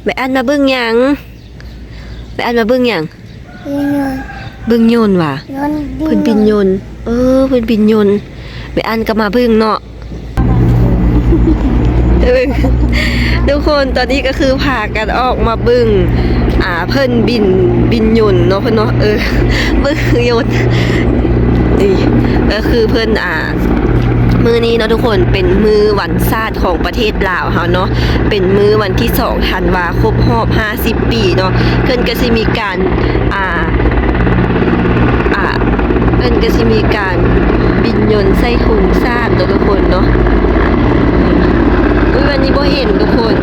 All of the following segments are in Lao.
ແມ່ອັນມາເບິ່ງຫຍັງ? ແມ່ອັນມາເບິ່ງຫຍັງ? ເບິ່ງຍົນ ເບິ່ງຍົນຫວາ? ຍົນບິນ ເພິ່ນບິນຍົນ ຍົນ ເອີ ເພິ່ນບິນຍົນ ແມ່ອັນກໍມາເບິ່ງເນາະ. ເບິ່ງ ທຸກຄົນ ຕອນນີ້ກໍຄືພາກັນອອກມາເບິ່ງ ອ່າ ເພິ່ນບິນ ບິນຍົນເນາະ ເພິ່ນເນາະ ເອີ ເບິ່ງຍົນ ນີ້ກໍຄືເພິ່ນ ອ່າ ມື້ນີ້ເນາະທຸກຄົນ ເປັນມື້ວັນຊາດຂອງປະເທດລາວເຮົາເນາະ ເປັນມື້ວັນທີສອງທັນວາ ຄົບຮອບຫ້າສິບປີເນາະ ເພິ່ນກໍຊິມີການ ອ່າ ອ່າ ເພິ່ນກໍຊິມີການບິນຍົນໃສ່ທຸງຊາດເນາະທຸກຄົນເນາະ. ອຸ້ຍ ວັນນີ້ບໍ່ເຫັນທຸກຄົນ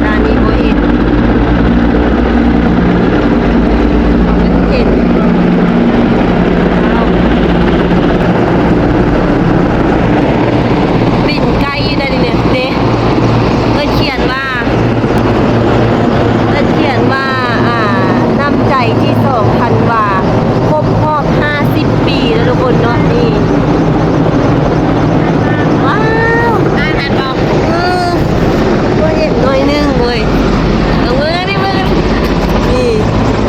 ດ້ານນີ້ບໍ່ເຫັນ ເຫັນ ວ້າວ ບິນໄກຢູ່ໃດນີ້ແມ່ ເດ້ ເພິ່ນຂຽນວ່າ ເພິ່ນຂຽນວ່າ ອ່າ ນ້ຳໃຈທີສອງທັນວາ ຄົບຮອບຫ້າສິບປີແລ້ວທຸກຄົນເນາະ ນີ້ ວ້າວ ອ່ານອອກ ເອີ ບໍ່ເຫັນໜ້ອຍໜຶ່ງເວີຍ ເບິ່ງນີ້ເບິ່ງ ນີ້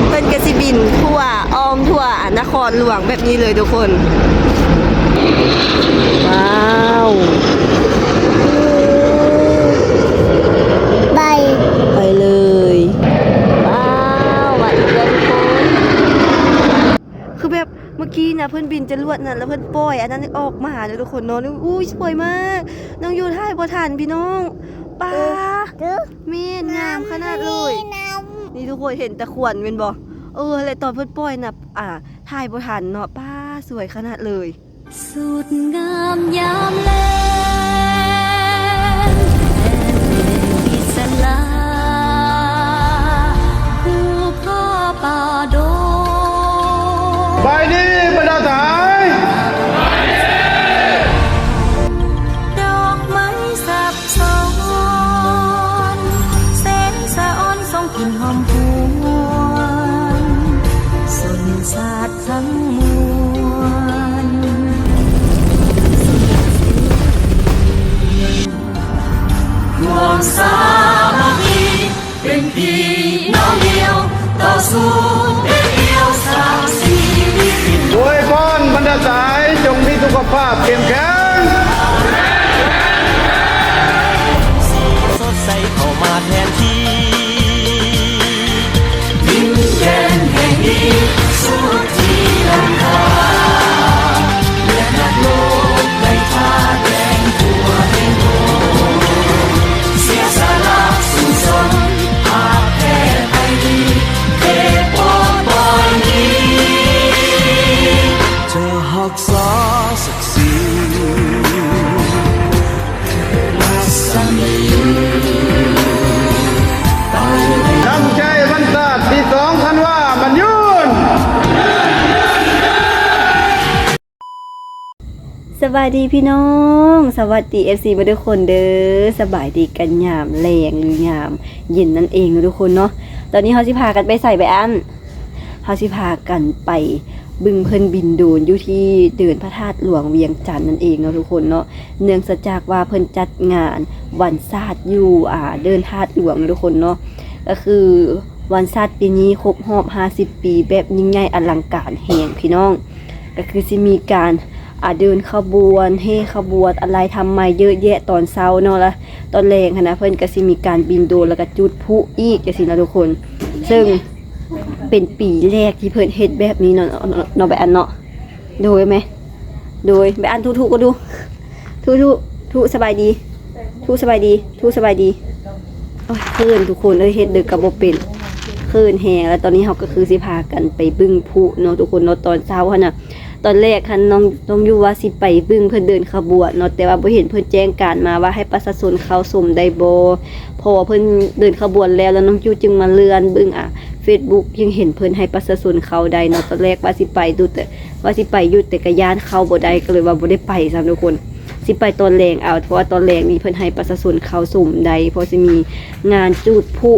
ເພິ່ນກໍຊິບິນທົ່ວ ອ້ອມທົ່ວນະຄອນຫຼວງແບບນີ້ເລີຍທຸກຄົນ ວ້າວ ໄປ ໄປເລີຍ ວ້າວ ໄປເລີຍທຸກຄົນ ຄືແບບເມື່ອກີ້ນະ ເພິ່ນບິນຈະລວດນັ້ນ ແລ້ວເພິ່ນປ່ອຍອັນນັ້ນອອກມາເລີຍທຸກຄົນເນາະ ອຸ້ຍ ສວຍມາກ ນ້ອງຢູຖ່າຍບໍ່ທັນພີ່ນ້ອງ ປາ ແມ່ນງາມຂະໜາດເລີຍ ນີ້ທຸກຄົນເຫັນແຕ່ຂວັນແມ່ນບໍ່? ເອີ ແລະຕອນເພິ່ນປ່ອຍນະ ອ່າ ຖ່າຍບໍ່ທັນເນາະ ປ້າ ສວຍຂະໜາດເລີຍ ສຸດງາມຍາມແລງ ແດນແດງອິດສະຫຼະ ພູຜາປ່າດົງ ສະບາຍດີບັນດາສະຫາຍ ດອກໄມ້ສັກ ຊ້ອນ ແສງສະອອນສົ່ງກິ່ນຫອມຫວນ ຊົນຊາດທັງມວນ ຮ່ວມສາມັກຄີ ເປັນພີ່ນ້ອງດຽວ ຕໍ່ສູ້ເດັດດ່ຽວ ສ້າງຊີວິດ ອວຍພອນບັນດາສາຍ ຈົ່ງມີສຸຂະພາບເຂັ້ມແຂງ ສົດໃສເຂົ້າມາແທນທີ່ ດິນແດນແຫ່ງນີ້ ສຸດທີ່ລ້ຳຄ່າ ແລະນັກລົບໄດ້ທາດແດງ ນ້ຳໃຈວັນຊາດທີສອງທັນວາ ໝັ້ນຍືນ. ສະບາຍດີພີ່ນ້ອງ ສະຫວັດດີເອັຟຊີໝົດທຸກຄົນເດີ ສະບາຍດີກັນຍາມແລງ ຫຼືຍາມເຢັນນັ້ນເອງເນາະທຸກຄົນເນາະ. ຕອນນີ້ເຮົາຊິພາກັນໄປໃສ ໄບອັນ? ເຮົາຊິພາກັນໄປເບິ່ງເພິ່ນບິນໂດຣນຢູ່ທີ່ເດີ່ນພະທາດຫຼວງວຽງຈັນນັ້ນເອງເນາະທຸກຄົນເນາະ. ເນື່ອງຈາກວ່າເພິ່ນຈັດງານວັນຊາດຢູ່ ອ່າ ເດີ່ນທາດຫຼວງເນາະທຸກຄົນເນາະ ກໍຄືວັນຊາດປີນີ້ຄົບຮອບຫ້າສິບປີ ແບບຍິ່ງໃຫຍ່ອະລັງການແຮງພີ່ນ້ອງ. ກໍຄືຊິມີການ ອ່າ ເດີນຂະບວນ ແຫ່ຂະບວນ ອາໄລທຳໄມເຢີະແຍະຕອນເຊົ້າເນາະ ລະຕອນແລງຫັ້ນນະ ເພິ່ນກໍຊິມີການບິນໂດຣນ ແລ້ວກໍຈຸດພລຸອີກ ຈັ່ງຊີ້ນະທຸກຄົນ. ເຊິ່ງເປັນປີແລກທີ່ເພິ່ນເຮັດແບບນີ້ເນາະ ເນາະ ເນາະ ໄບອັນເນາະ. ໂດຍແມ່ ໂດຍ ໄບອັນທຸໆກໍດູ ທຸໆ ທຸສະບາຍດີ ທຸສະບາຍດີ ທຸສະບາຍດີ. ໂອ້ຍ ເຂີນທຸກຄົນເອີຍ ເຮັດເດີກໍບໍ່ເປັນ ເຂີນແຮງ. ແລ້ວຕອນນີ້ເຮົາກໍຄືຊິພາກັນໄປເບິ່ງພລຸເນາະທຸກຄົນເນາະ ຕອນເຊົ້າຫັ້ນນະ. ຕອນແລກຫັ້ນນ້ອງ ນ້ອງຢູ່ວ່າຊິໄປເບິ່ງເພິ່ນເດີນຂະບວນເນາະ ແຕ່ວ່າບໍ່ເຫັນເພິ່ນແຈ້ງການມາວ່າໃຫ້ປະຊາຊົນເຂົ້າຊົມໄດ້ບໍ່ ເພາະວ່າເພິ່ນເດີນຂະບວນແລ້ວ ແລ້ວນ້ອງຢູ່ຈຶ່ງມາເລື່ອນເບິ່ງ ອ່າ ເຟສບຸກ ຍັງເຫັນເພິ່ນໃຫ້ປະຊາຊົນເຂົ້າໄດ້ເນາະ. ຕອນແລກວ່າຊິໄປຢູ່ ແຕ່ ວ່າຊິໄປຢູ່ ແຕ່ກໍຢ້ານເຂົ້າບໍ່ໄດ້ ກໍເລີຍວ່າບໍ່ໄດ້ໄປຊ້ຳທຸກຄົນ ຊິໄປຕອນແລງເອົາ ເພາະວ່າຕອນແລງນີ້ເພິ່ນໃຫ້ປະຊາຊົນເຂົ້າຊົມໄດ້ ເພາະຊິມີງານຈູດພລຸ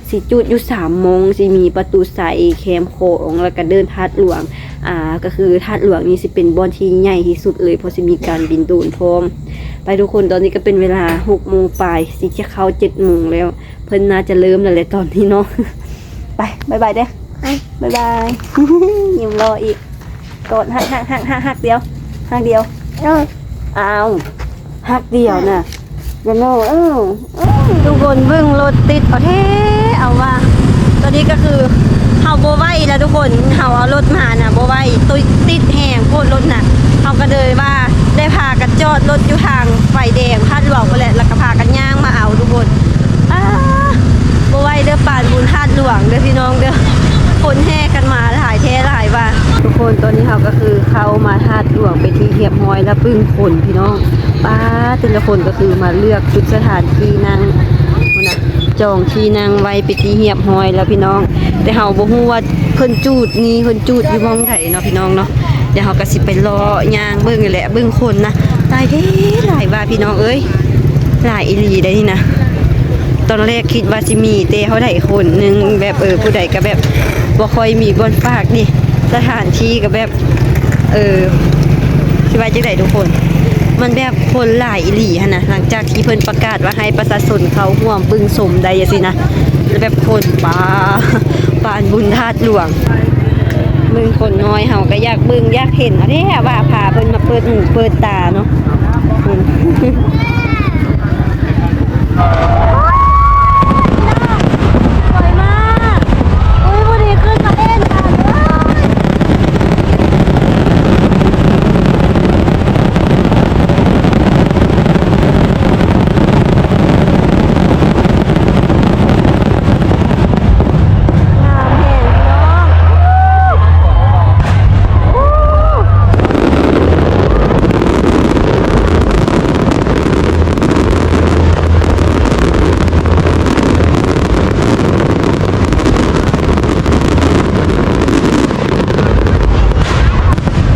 ເ ຊິຈູດຢູ່ສາມໂມງ ຊິມີປະຕູໄຊ ແຄມຂອງ ແລ້ວກະເດີນທາດຫຼວງ. ອ່າ ກະຄືທາດຫຼວງນີ້ຊິເປັນບ່ອນທີ່ໃຫຍ່ທີ່ສຸດເລີຍ ເພາະຊິມີການບິນໂດຣນພ້ອມ. ໄປທຸກຄົນ ຕອນນີ້ກະເປັນເວລາຫົກໂມງປາຍ ຊິຈະເຂົ້າເຈັດໂມງແລ້ວ. ເພິ່ນໜ້າຈະເລີ່ມແລ້ວແຫຼະຕອນນີ້ເນາະ. ໄປ ບາຍບາຍເດີ້ ບາຍບາຍ. ຍິ້ມຫຼໍ່ອີກ ກອດ ຮັກ ຮັກ ຮັກ ຮັກ ຮັກດຽວ ຮັກດຽວ. ອ້າວ ຮັກດຽວນະ ດຽວໂນ ເອີ ເອີ ທຸກຄົນເບິ່ງລົດຕິດເອົາແທ້ເອົາວ່າ. ຕອນນີ້ກະຄືເຮົາບໍ່ໄຫວແລ້ວທຸກຄົນ ເຮົາເອົາລົດມານະບໍ່ໄຫວ ຕິດແຮງໂພດລົດນະ. ເຮົາກະເລີຍວ່າໄດ້ພາກັນຈອດລົດຢູ່ທາງໄຟແດງທາດຫຼວງພຸ້ນແຫຼະ ແລ້ວກະພາກັນຍ່າງມາເອົາທຸກຄົນ. ອ້າ ບໍ່ໄຫວເດີ້ ປານບຸນທາດຫຼວງເດີ້ພີ່ນ້ອງເດີ້ ຄົນແຫ່ກັນມາຫຼາຍແທ້ຫຼາຍວ່າ. ທຸກຄົນ ຕອນນີ້ເຮົາກະຄືເຂົ້າມາທາດຫຼວງເປັນທີ່ຮຽບຮ້ອຍແລ້ວ ປຶ້ງຄົນພີ່ນ້ອງ. ປ້າ ແຕ່ລະຄົນກະຄືມາເລືອກຈຸດສະຖານທີ່ນັ່ງພຸ້ນນະ ຈອງທີ່ນັ່ງໄວ້ເປັນທີ່ຮຽບຮ້ອຍແລ້ວພີ່ນ້ອງ. ແຕ່ເຮົາບໍ່ຮູ້ວ່າເພິ່ນຈູດນີ້ ເພິ່ນຈູດຢູ່ໝ່ອງໃດເນາະພີ່ນ້ອງເນາະ. ດຽວເຮົາກະຊິໄປເລາະຍ່າງເບິ່ງນີ້ແຫຼະ ເບິ່ງຄົນນະ ຫຼາຍແທ້ຫຼາຍວ່າພີ່ນ້ອງເອີຍ ຫຼາຍອີ່ຫຼີໄດ໋ນີ້ນະ. ຕອນແລກຄິດວ່າຊິມີແຕ່ເຮົາໃດຄົນໜຶ່ງ ແບບ ເອີ ຜູ້ໃດກະແບບບໍ່ຄ່ອຍມີບ່ອນຝາກເດ ສະຖານທີ່ກະແບບ ເອີ ຊິວ່າຈັ່ງໃດທຸກຄົນ ມັນແບບຄົນຫຼາຍອີ່ຫຼີຫັ້ນນະ. ຫຼັງຈາກທີ່ເພິ່ນປະກາດວ່າໃຫ້ປະຊາຊົນເຂົ້າຮ່ວມເບິ່ງຊົມໄດ້ຈັ່ງຊີ້ນະ ແລ້ວແບບຄົນປາ ປານບຸນທາດຫຼວງ. ເບິ່ງຄົນນ້ອຍ ເຮົາກະຢາກເບິ່ງຢາກເຫັນເອົາແທ້ວ່າ ພາເພິ່ນມາເປີດຫູເປີດຕາເນາະ. ສວຍມາກ ອຸ້ຍ ພໍດີຂຶ້ນມາຫຼິ້ນກັນເລີຍ. ງາມແຮງພີ່ນ້ອງ.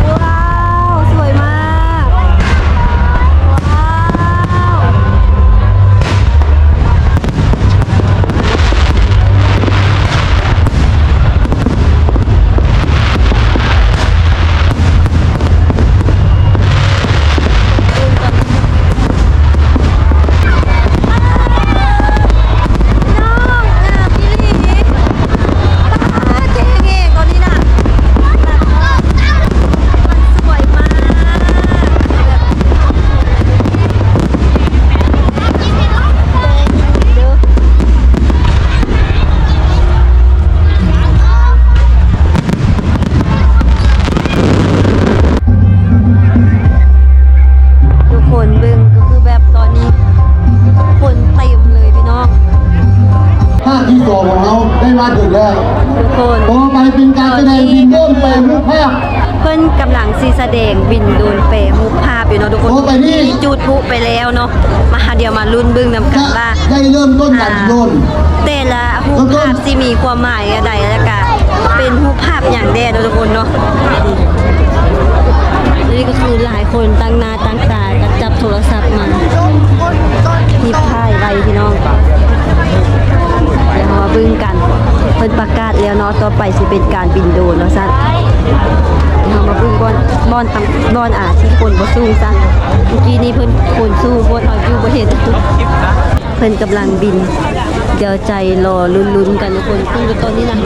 ວ້າວ ສວຍມາກ ວ້າວ. ທຸກຄົນເບິ່ງກະຄືແບບຕອນນີ້ຄົນເຕັມເລີຍພີ່ນ້ອງ. ພາກທີສອງຂອງເຮົາໄດ້ມາເຖິງແລ້ວ. ທຸກຄົນ ຕໍ່ໄປເປັນການສະແດງບິນໂດຣນແປຮູບພາບ. ເພິ່ນກຳລັງຊິສະແດງບິນໂດຣນແປຮູບພາບຢູ່ເນາະທຸກຄົນ. ຕໍ່ໄປນີ້ ຈຸດພລຸໄປແລ້ວເນາະ. ມາ ດຽວມາລຸ້ນເບິ່ງນຳກັນວ່າ ໄດ້ເລີ່ມຕົ້ນການບິນໂດຣນ ແຕ່ລະຮູບພາບຊິມີຄວາມໝາຍອັນໃດ ແລ້ວກະເປັນຮູບພາບຫຍັງແດ່ເນາະທຸກຄົນເນາະ. ນີ້ກະຄືຫຼາຍຄົນຕັ້ງໜ້າຕັ້ງຕາກັນຈັບໂທລະສັບມາ ຮີບຖ່າຍໄວ້ພີ່ນ້ອງ. ດຽວເຮົາມາເບິ່ງກັນ ເພິ່ນປະກາດແລ້ວເນາະ ຕໍ່ໄປຊິເປັນການບິນໂດຣນວ່າຊັ້ນ. ເຮົາມາເບິ່ງບ່ອນ ບ່ອນ ບ່ອນ ອາ ທີ່ຄົນບໍ່ສູງຊະ. ເມື່ອກີ້ນີ້ເພິ່ນຄົນສູງໂພດ ເຮົາຢູ່ບໍ່ເຫັນ. ເພິ່ນກຳລັງບິນ ດຽວໃຈລໍລຸ້ນໆກັນທຸກຄົນ. ເບິ່ງຕອນນີ້ນະ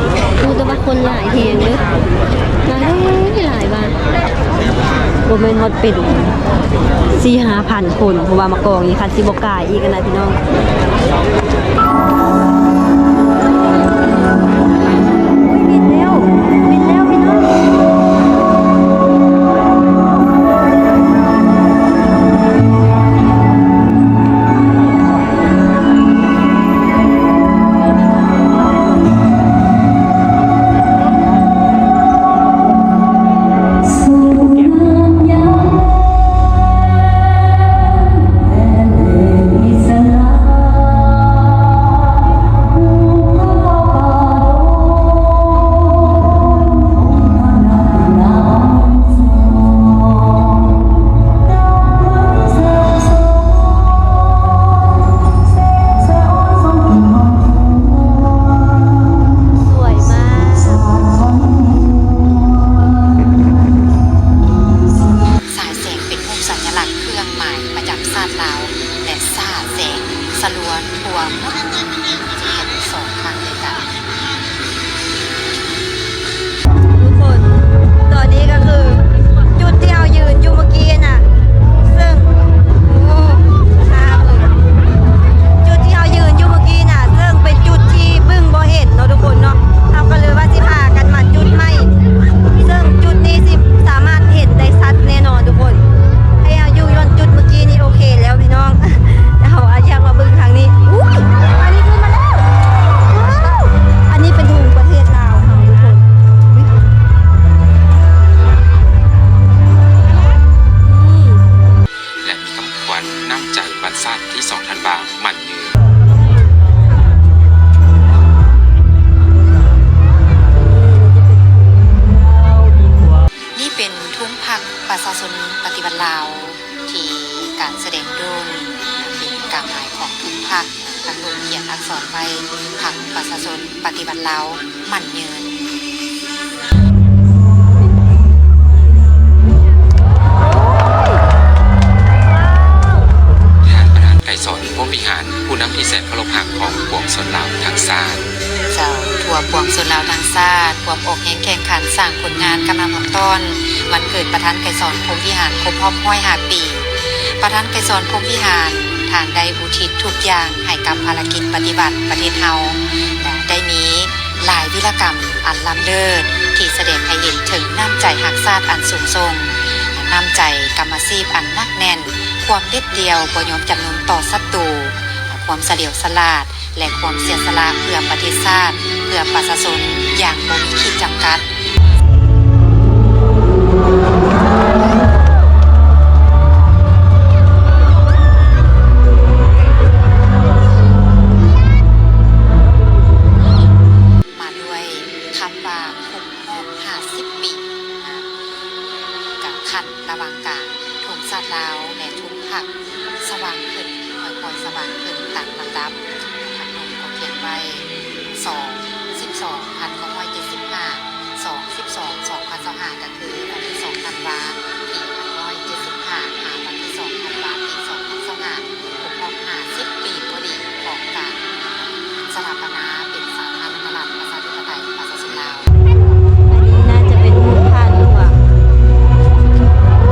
ຮູ້ແຕ່ວ່າຄົນຫຼາຍແຮງເດີ້ ຫຼາຍຫຼາຍວ່າ ບໍ່ແມ່ນຮອດເປັນສີ່ຫ້າພັນຄົນ ເພາະວ່າມາກອງຢູ່ຄັນຊິບໍ່ກາຍອີກຫັ້ນນະພີ່ນ້ອງ. ໂອ້ຍ ບິນແລ້ວ ບິນແລ້ວພີ່ນ້ອງ. ສະຫຼວນທົ່ວໝົດ ຈະເຮັດສອງຄັ້ງດ້ວຍກັນ. ທຸກຄົນ ຕອນນີ້ກໍຄືຈຸດທີ່ເຮົາຢືນຢູ່ເມື່ອກີ້ນະ ເຊິ່ງ ໂອ້ ພາບເບິ່ງ ຈຸດທີ່ເຮົາຢືນຢູ່ເມື່ອກີ້ນະ ເຊິ່ງເປັນຈຸດທີ່ເບິ່ງບໍ່ເຫັນເນາະທຸກຄົນເນາະ ເຮົາກໍເລີຍວ່າຊິພາກັນມາຈຸດໃໝ່ ເຊິ່ງຈຸດນີ້ຊິສາມາດເຫັນໄດ້ຊັດແນ່ນອນທຸກຄົນ. ໃຫ້ເຮົາຢູ່ຍ້ອນຈຸດເມື່ອກີ້ນີ້ໂອເຄແລ້ວພີ່ນ້ອງ. ເຮົາຢາກມາເບິ່ງທາງນີ້. ອຸ້ຍ ອັນນີ້ຄືມາແລ້ວ. ວ້າວ ອັນນີ້ເປັນທຸງປະເທດລາວເຮົາທຸກຄົນ. ແລະ ມີຄຳຂວັນນ້ຳໃຈວັນຊາດທີສອງທັນວາ ໝັ້ນຍືນ. ນີ້ເປັນທຸງພັກປະຊາຊົນປະຕິວັດລາວ ທີ່ການສະແດງໂດຣນ ເປັນການໝາຍຂອງທຸກພັກ ທາງລຸ່ມຂຽນອັກສອນໄວ້ ພັກປະຊາຊົນປະຕິວັດລາວໝັ້ນຍືນ. ທ່ານປະທານໄກສອນ ພົມວິຫານ ຜູ້ນຳທີ່ແສນເຄົາລົບຮັກຂອງປວງຊົນລາວທັງຊາດ. ເຈົ້າ ທົ່ວປວງຊົນລາວທັງຊາດ ຮ່ວມອອກແຮງແຂ່ງຂັນສ້າງຜົນງານກຳລັງຮັບຕ້ອນວັນເກີດປະທານໄກສອນ ພົມວິຫານ ຄົບຮອບຮ້ອຍຫ້າປີ. ປະທານໄກສອນ ພົມວິຫານ ທ່ານໄດ້ອຸທິດທຸກຢ່າງໃຫ້ກັບພາລະກິດປະຕິວັດປະເທດເຮົາ ແລະ ໄດ້ມີຫຼາຍວິລະກຳອັນລ້ຳເລີດ ທີ່ສະແດງໃຫ້ເຫັນເຖິງນ້ຳໃຈຮັກຊາດອັນສູງສົ່ງ, ນ້ຳໃຈກຳມະຊີບອັນໜັກແໜ້ນ, ຄວາມເດັດດ່ຽວບໍ່ຍອມຈຳນົນຕໍ່ສັດຕູ, ຄວາມສະຫຼຽວສະຫຼາດ ແລະ ຄວາມເສຍສະຫຼະເພື່ອປະເທດຊາດ, ເພື່ອປະຊາຊົນຢ່າງບໍ່ມີຂີດຈຳກັດ. ມາດ້ວຍຄຳວ່າຄົບຮອບຫ້າສິບປີ ກະຂັ້ນລະຫວ່າງກາງ ທຸງຊາດລາວ ແລະ ທຸງພັກ ສະຫວ່າງຂຶ້ນ ຄ່ອຍໆ ສະຫວ່າງຂຶ້ນຕາມລຳດັບ. ທາງລຸ່ມກໍຂຽນໄວ້ ສອງ ສິບສອງ ພັນເກົ້າຮ້ອຍເຈັດສິບຫ້າ, ສອງ ສິບສອງ ສອງພັນຊາວຫ້າ ກໍຄືວັນທີສອງທັນວາ ປີພັນເກົ້າຮ້ອຍເຈັດສິບຫ້າ ຫາວັນທີສອງທັນວາ ປີສອງພັນຊາວຫ້າ ຄົບຮອບຫ້າສິບປີພໍດີຂອງການສະຖາປະນາເປັນສາທາລະນະລັດ ປະຊາທິປະໄຕ ປະຊາຊົນລາວ. ອັນນີ້ໜ້າຈະເປັນອົງພະຫຼວງ. ວ້າວ.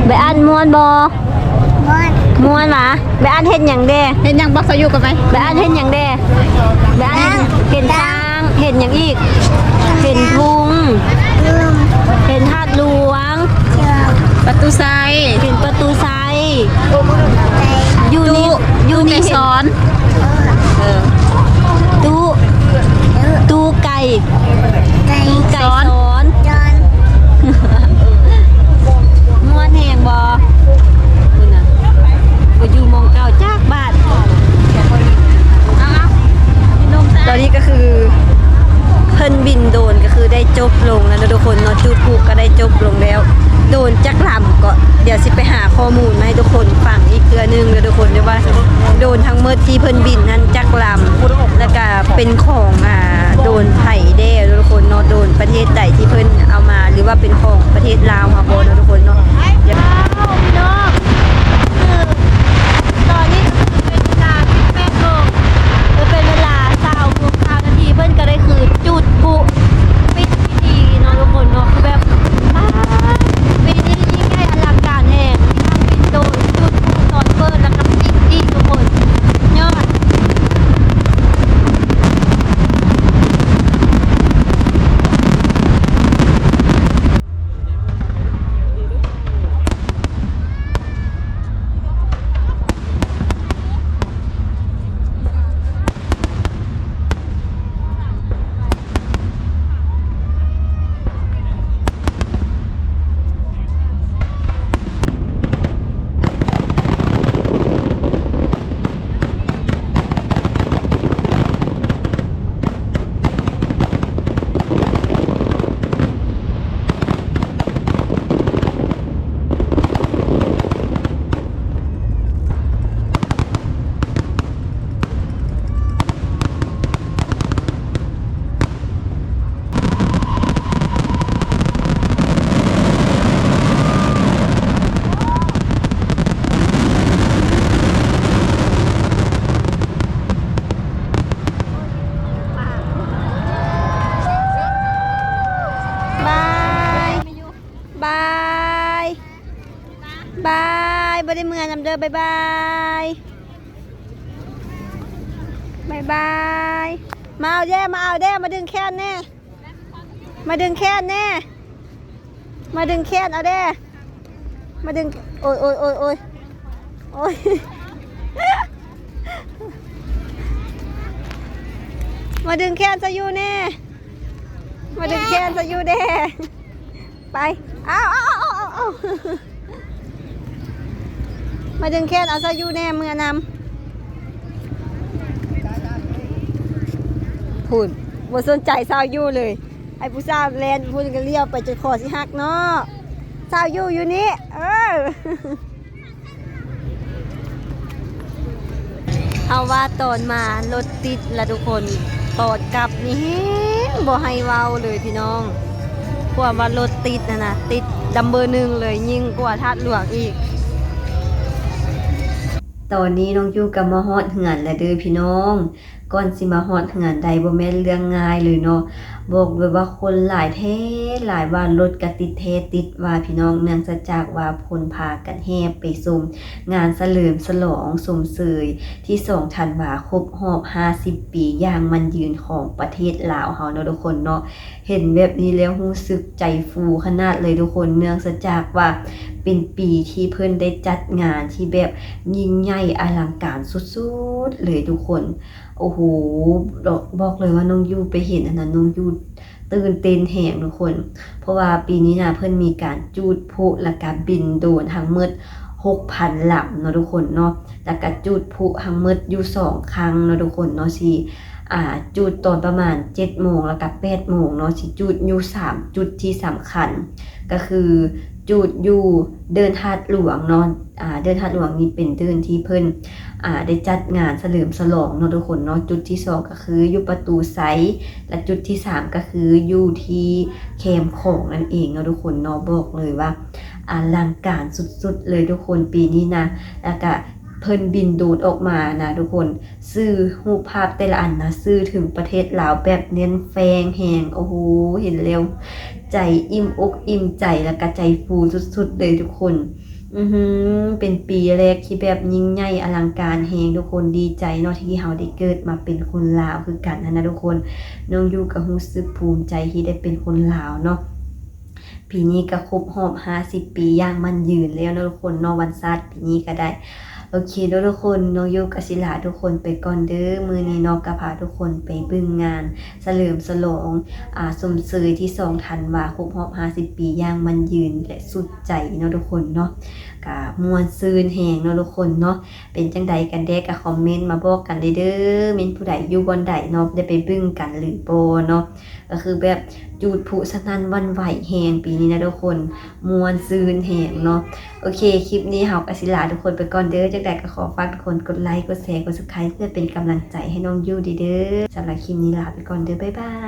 ໄບອັນມ່ວນບໍ່? ມ່ວນ ມ່ວນຫວາ? ໄບອັນເຮັດຫຍັງແດ່? ເຮັດຫຍັງ? ບອກຊາວຢູກ່ອນໄປ. ໄບອັນເຮັດຫຍັງແດ່? ໄບອັນເຫັນ ເຫັນຊ້າງ ເຫັນຫຍັງອີກ? ເຫັນທຸງ ເຫັນທາດຫຼວງ ປະຕູໄຊ ເຫັນປະຕູໄຊ ຢູ່ນີ້ ຢູ່ນີ້ເຫັນ ເອີ ຕູ້ ຕູ້ໄກ່ ໄກ່ສອນ ມ່ວນແຮງບໍ່? ພຸ້ນນະ ບໍ່ຢູ່ໝ່ອງເກົ່າຈັກບາດ. ຕອນນີ້ກໍຄືເພິ່ນບິນໂດຣນກໍຄືໄດ້ຈົບລົງແລ້ວເນາະທຸກຄົນເນາະ, ຈູດພລຸກໍໄດ້ຈົບລົງແລ້ວ. ໂດຣນຈັກລຳກໍ ດຽວຊິໄປຫາຂໍ້ມູນມາໃຫ້ທຸກຄົນຟັງອີກເທື່ອໜຶ່ງເດີທຸກຄົນ ເດີວ່າໂດຣນທັງໝົດທີ່ເພິ່ນບິນຫັ້ນຈັກລຳ ແລ້ວກະເປັນຂອງ ອ່າ ໂດຣນໃຜແດ່ເດີທຸກຄົນເນາະ, ໂດຣນປະເທດໃດທີ່ເພິ່ນເອົາມາ ຫຼືວ່າເປັນຂອງປະເທດລາວເຮົາບໍ່ເນາະທຸກຄົນເນາະ. ດຽວ ອ້າວ ພີ່ນ້ອງ ຄືຕອນນີ້ກໍຄືເປັນເວລາສິບແປດໂມງ ຄືເປັນເວລາຊາວໂມງຊາວນາທີ ເພິ່ນກໍໄດ້ຄືຈູດພລຸ ປິດ ດີເນາະທຸກຄົນເນາະ ຄືແບບ ປາດ ປີນີ້ຍິ່ງໃຫຍ່ອະລັງການແຮງ ມີທັງບິນໂດຣນ ຈູດພລຸຕອນເປີດ ແລ້ວກໍປິດອີກທຸກຄົນ ຍອດ. ບາຍ ບາຍ ບາຍ ບໍ່ໄດ້ເມືອນຳເດີ ບາຍບາຍ ບາຍບາຍ. ມາເອົາແດ່ ມາເອົາແດ່ ມາດຶງແຂນແດ່ ມາດຶງແຂນແດ່ ມາດຶງແຂນເອົາແດ່ ມາດຶງ ໂອ້ຍ ໂອ້ຍ ໂອ້ຍ ໂອ້ຍ ໂອ້ຍ ມາດຶງແຂນຊາວຢູແດ່ ມາດຶງແຂນຊາວຢູແດ່. ໄປ ເອົາ ເອົາ ເອົາ ເອົາ ເອົາ ມາດຶງແຂນເອົາຊາວຢູແດ່ ເມືອນຳ ພຸ້ນ ບໍ່ສົນໃຈຊາວຢູເລີຍ. ໄອ້ຜູ້ສາວແລ່ນພຸ້ນກໍລ້ຽວໄປຈົນຄໍຊິຫັກເນາະ. ຊາວຢູຢູ່ນີ້ ເອີ. ເຮົາວ່າຕອນມາລົດຕິດລະທຸກຄົນ, ຕອນກັບນີ້ແຮງບໍ່ໃຫ້ເວົ້າເລີຍພີ່ນ້ອງ. ຄວາມວ່າລົດຕິດຫັ້ນນະ ຕິດດັມເບີໜຶ່ງເລີຍ, ຍິ່ງກວ່າທາດຫຼວງອີກ. ຕອນນີ້ນ້ອງຢູ່ກໍມາຮອດເຮືອນແລ້ວເດີພີ່ນ້ອງ. ກ່ອນຊິມາຮອດເຮືອນໄດ້ບໍ່ແມ່ນເລື່ອງງ່າຍເລີຍເນາະ. ບອກເລີຍວ່າຄົນຫຼາຍແທ້ຫຼາຍວ່າ, ລົດກະຕິດແທ້ຕິດວ່າພີ່ນ້ອງ, ເນື່ອງຈາກວ່າຄົນພາກັນແຫ່ໄປຊົມງານສະເຫຼີມສະຫຼອງຊົມເຊີຍທີສອງທັນວາ ຄົບຮອບຫ້າສິບປີຢ່າງໝັ້ນຍືນຂອງປະເທດລາວເຮົາເນາະທຸກຄົນເນາະ. ເຫັນແບບນີ້ແລ້ວຮູ້ສຶກໃຈຟູຂະໜາດເລີຍທຸກຄົນ, ເນື່ອງຈາກວ່າເປັນປີທີ່ເພິ່ນໄດ້ຈັດງານທີ່ແບບຍິ່ງໃຫຍ່ອະລັງການສຸດໆເລີຍທຸກຄົນ. ໂອ້ໂຫ ບອກເລີຍວ່ານ້ອງຢູ່ໄປເຫັນອັນນັ້ນ ນ້ອງຢູ່ຕື່ນເຕັ້ນແຮງທຸກຄົນ, ເພາະວ່າປີນີ້ນະ ເພິ່ນມີການຈູດພລຸ ແລ້ວກະບິນໂດຣນທັງໝົດຫົກພັນລຳເນາະທຸກຄົນເນາະ, ແລ້ວກະຈູດພລຸທັງໝົດຢູ່ສອງຄັ້ງເນາະທຸກຄົນເນາະ. ຊິ ອ່າ ຈູດຕອນປະມານເຈັດໂມງ ແລ້ວກະແປດໂມງເນາະ, ຊິຈູດຢູ່ສາມຈຸດທີ່ສຳຄັນ ກໍຄື ຈູດຢູ່ເດີ່ນທາດຫຼວງເນາະ, ອ່າ ເດີ່ນທາດຫຼວງນີ້ເປັນເດີ່ນທີ່ເພິ່ນ ອ່າ ໄດ້ຈັດງານສະເຫຼີມສະຫຼອງເນາະທຸກຄົນເນາະ. ຈຸດທີສອງກໍຄືຢູ່ປະຕູໄຊ ແລະ ຈຸດທີສາມກໍຄືຢູ່ທີ່ແຄມຂອງນັ້ນເອງເນາະທຸກຄົນເນາະ. ບອກເລີຍວ່າອະລັງການສຸດໆເລີຍທຸກຄົນປີນີ້ນະ, ແລ້ວກະເພິ່ນບິນໂດຣນອອກມານະທຸກຄົນ. ສື່ຮູບພາບແຕ່ລະອັນນະ ສື່ເຖິງປະເທດລາວແບບແໜ້ນແຟ້ງແຮງ. ໂອ້ໂຫ ເຫັນແລ້ວໃຈອີ່ມອົກອີ່ມໃຈ ແລ້ວກະໃຈຟູສຸດໆເລີຍທຸກຄົນ. ອືມ ເປັນປີແລກທີ່ແບບຍິ່ງໃຫຍ່ອະລັງການແຮງທຸກຄົນ ດີໃຈເນາະ ທີ່ເຮົາໄດ້ເກີດມາເປັນຄົນລາວຄືກັນຫັ້ນນະທຸກຄົນ. ນ້ອງຢູກໍຮູ້ສຶກພູມໃຈທີ່ໄດ້ເປັນຄົນລາວເນາະ. ປີນີ້ກໍຄົບຮອບຫ້າສິບປີຢ່າງໝັ້ນຍືນແລ້ວເນາະທຸກຄົນເນາະ ວັນຊາດປີນີ້ກໍໄດ້. ໂອເຄເນາະທຸກຄົນ ນ້ອງຢູກໍຊິລາທຸກຄົນໄປກ່ອນເດີ. ມື້ນີ້ເນາະກໍພາທຸກຄົນໄປເບິ່ງງານສະເຫຼີມສະຫຼອງ ອາ ຊົມເຊີຍທີສອງທັນວາ ຄົບຮອບຫ້າສິບປີຢ່າງໝັ້ນຍືນ ແລະ ສຸດໃຈເນາະທຸກຄົນເນາະ. ກະມ່ວນຊື່ນແຮງເນາະທຸກຄົນເນາະ. ເປັນຈັ່ງໃດກັນແດ່ກະຄອມເມັນມາບອກກັນເດີ ແມ່ນຜູ້ໃດຢູ່ບ່ອນໃດເນາະ ໄດ້ໄປເບິ່ງກັນຫຼືບໍ່ເນາະ. ກໍຄືແບບຈູດຜຸສະໜັ່ນຫວັ່ນໄຫວແຮງປີນີ້ນະທຸກຄົນ ມ່ວນຊື່ນແຮງເນາະ. ໂອເຄ ຄລິບນີ້ເຮົາກໍຊິລາທຸກຄົນໄປກ່ອນເດີ. ຈັ່ງໃດກໍຂໍຝາກທຸກຄົນກົດໄລ ກົດແຊ ກົດ Subscribe ເພື່ອເປັນກຳລັງໃຈໃຫ້ນ້ອງຢູເດີ. ສຳລັບຄລິບນີ້ລາໄປກ່ອນເດີ ບາຍບາຍ.